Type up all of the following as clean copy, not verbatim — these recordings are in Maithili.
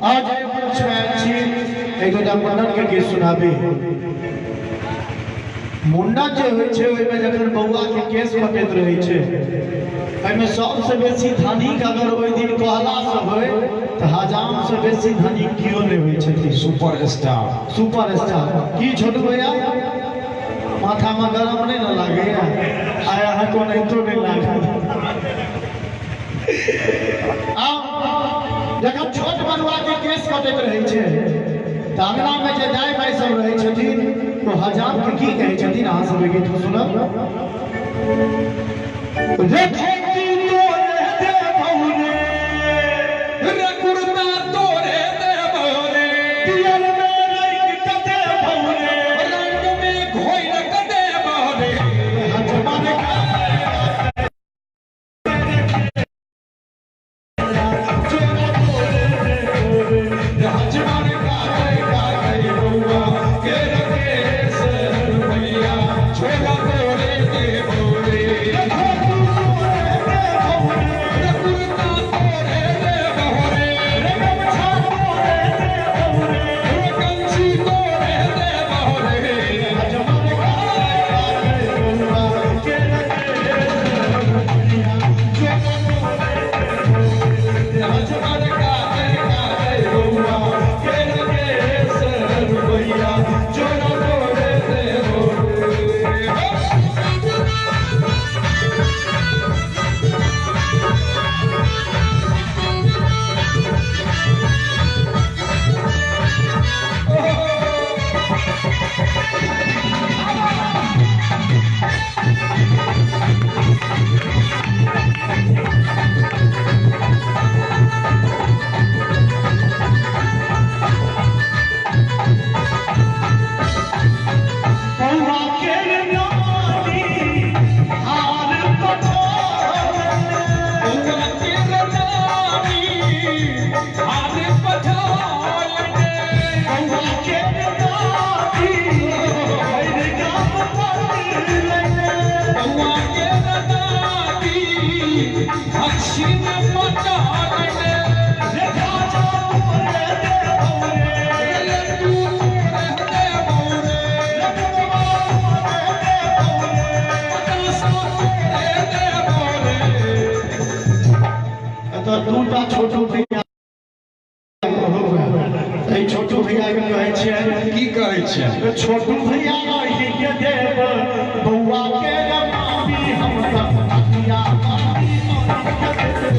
आज मंच में आयल छी एक दूटा मुंडन के गीत सुनाबी। मुंडन जे होइ छै ओहिमे जखन बौआ के केश कटैत रहै छै ओहिमे सबसे बेसी धनिक अगर ओहि दिन कहला से होय तऽ हजाम से बेसी धनिक केओ नहि होइ छथिन। Super star. Super star. की छोटू भैया माथा में गरम नहीं ना लागे आय अहाँ को नहीं तो नहीं लागे। जखन छोट बनुआ के केश कटैत रहै छै तऽ अंगना में जे दाय माय सब रहै छथिन ओ हजाम के की कहै छथिन अहाँ सब गीत सुनब। रे धोती तोरे देबौ रे, रे कुर्ता तोरे देबौ रे, पियर में रंग के देबौ रे, रंग में घोइल के देबौ रे। हजमन का हजमन काटे काटे बौआ के केश रुपैया छोरा तोरे देबौ रे, रे कुर्ता तोरे देबौ रे, रे गमछा तोरे देबौ रे, रे कंची तोरे देबौ रे। हजमन काटे काटे बौआ के केश रुपैया छोरा तोरे देबौ रे। हजमन काटे काटे बौआ के केश रुपैया छोरा तोरे देबौ रे। बौआ के नानी हार पठार, बौआ के नानी हार पठार, बौआ के नानी हर गाम पड़लै, बौआ के नानी दक्षिण पठार। रे खाजा तोरे देबौ रे, लड्डू तोरे देबौ रे, रे बौआ तोरे देबौ रे, बतासा तोरे देबौ रे। एतऽ दूटा छोटू भैया एहि छोटू भैया के कहै छियनि। की कहै छियनि? छोटू भैया अहीं के देब बौआ के मामी हम तऽ भैया मामी अहीं के देब।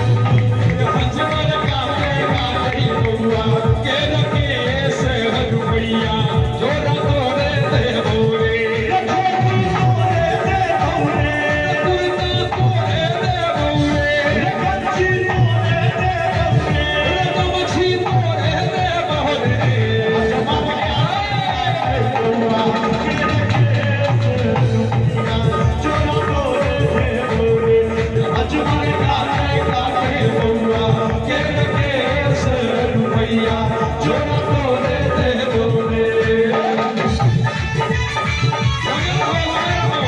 हजमन काटे काटे बौआ के केश रुपैया जोरा तोरे देबौ रे, रे धोती तोरे देबौ रे, कुर्ता तोरे देबौ रे, रे गंजी तोरे देबौ रे, रे गमछी तोरे देबौ रे। हजमन काटे बौआ के केश रुपैया जोरा तोरे देबौ रे। हजमन काटे काटे बौआ के केश रुपैया जोरा तोरे देबौ रे। लगल हो, लगल हो।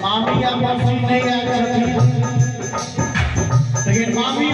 मामी या मौसी नहीं आयल छथिन लेकिन मामी